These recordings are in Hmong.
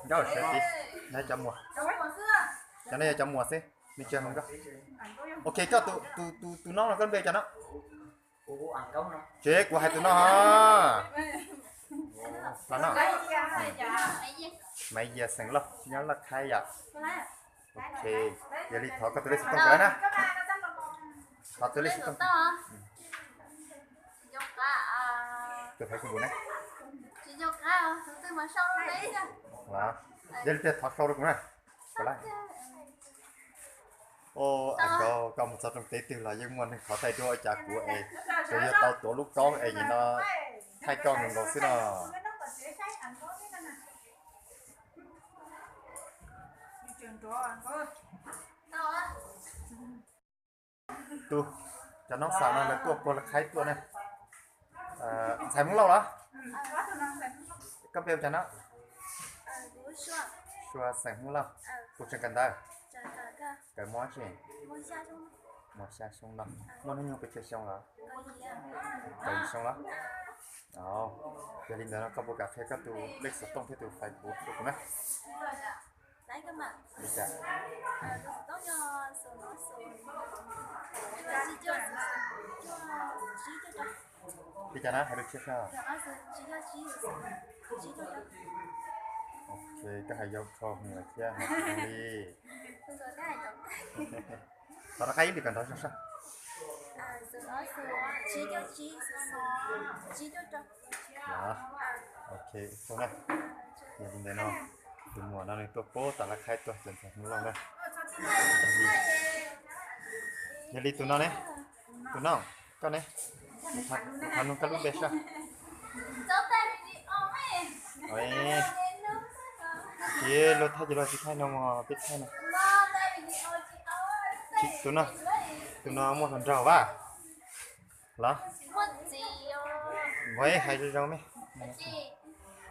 Nkauj sawv tid, no cov muam. Cov no yog cov muam xwb, nws tsis yog hluas nkauj. Ok, koj tus tus tus noob no koj npe cas no? Tsev kuv hais tus no ho. Los no. Maiv Yias xeem Lauj, nyob Laj Khaib yom. Ok, yog li thov koj tus lej xov tooj rau na. Thov tus lej xov tooj. Tus Facebook ne? Yog li tiag thov sau rau kuv na. Koj mus txog rooj teb twg los yeej muaj neeg thov taij duab ua cas kuv es tsuas yog tau tuav lub kaub es nim no thaij koj nkaus nkaus xwb no. Tus, cov noob xaus no lawv tuaj puag Laj Khaib tuaj ne. Ntxhais Hmoob Lauj los? Koj npe ua cas no? Sua xeem Hmoob Lauj. Puas tseem kawm ntawv? Kawm mob tsi? Mob xya xyoo no. Muaj hnub nyoog pes tsawg xyoo los? Kaum yim xyoo los? Yog li ntawd no koj puas kam qhia koj tus lej xov tooj thiab tus Facebook rau kuv na? Li cas? Li cas na, hais lus tshiab tshiab. Ok, koj hais yau rho hwv lawm thiab hais tsis zoo li. Thov rov qab ib lwm kom nrov zog soj. Ok, ua tsaug na. Yog li ntawd no, tus muam no nws tuaj puag tom Laj Khaib tuaj cov ntxhais Hmoob Lauj na. Yog li tus no ne, tus no, koj ne, thov nug koj lub npe soj. Tsis luag thaij ces luag tsis thaij no mog, peb thaij no. Tus no, tus no muaj hluas nraug vas? Los, muaj hais zoo zoo ne.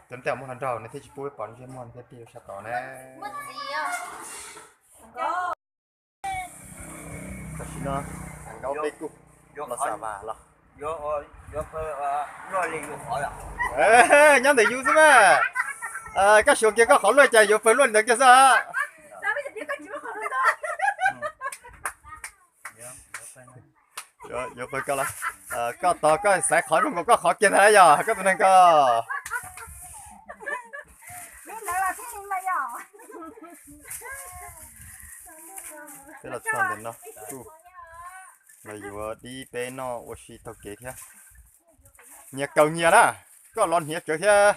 Tus no tej zaum muaj hluas nraug nws thiaj tsis pub peb pom ntsej muag nws thiaj pib sab tod na. Tam sim no Nkauj peb kuj los xav vas los. Nyob ntawm yus xwb mas. Koj xyuas kiag koj qhov luaj cas yuav pawg luaj li ntawd kiag xwb. Yuav pawg koj los? Koj tos koj xaiv qhov zoo nkaus koj qhov kiag ntag yog koj tus neeg ko. Peb los txog ntawm no, los yuav dib peb noj ua si taug kev thiab. Nyias kaus nyias na, koj los hniav tsawv thiab.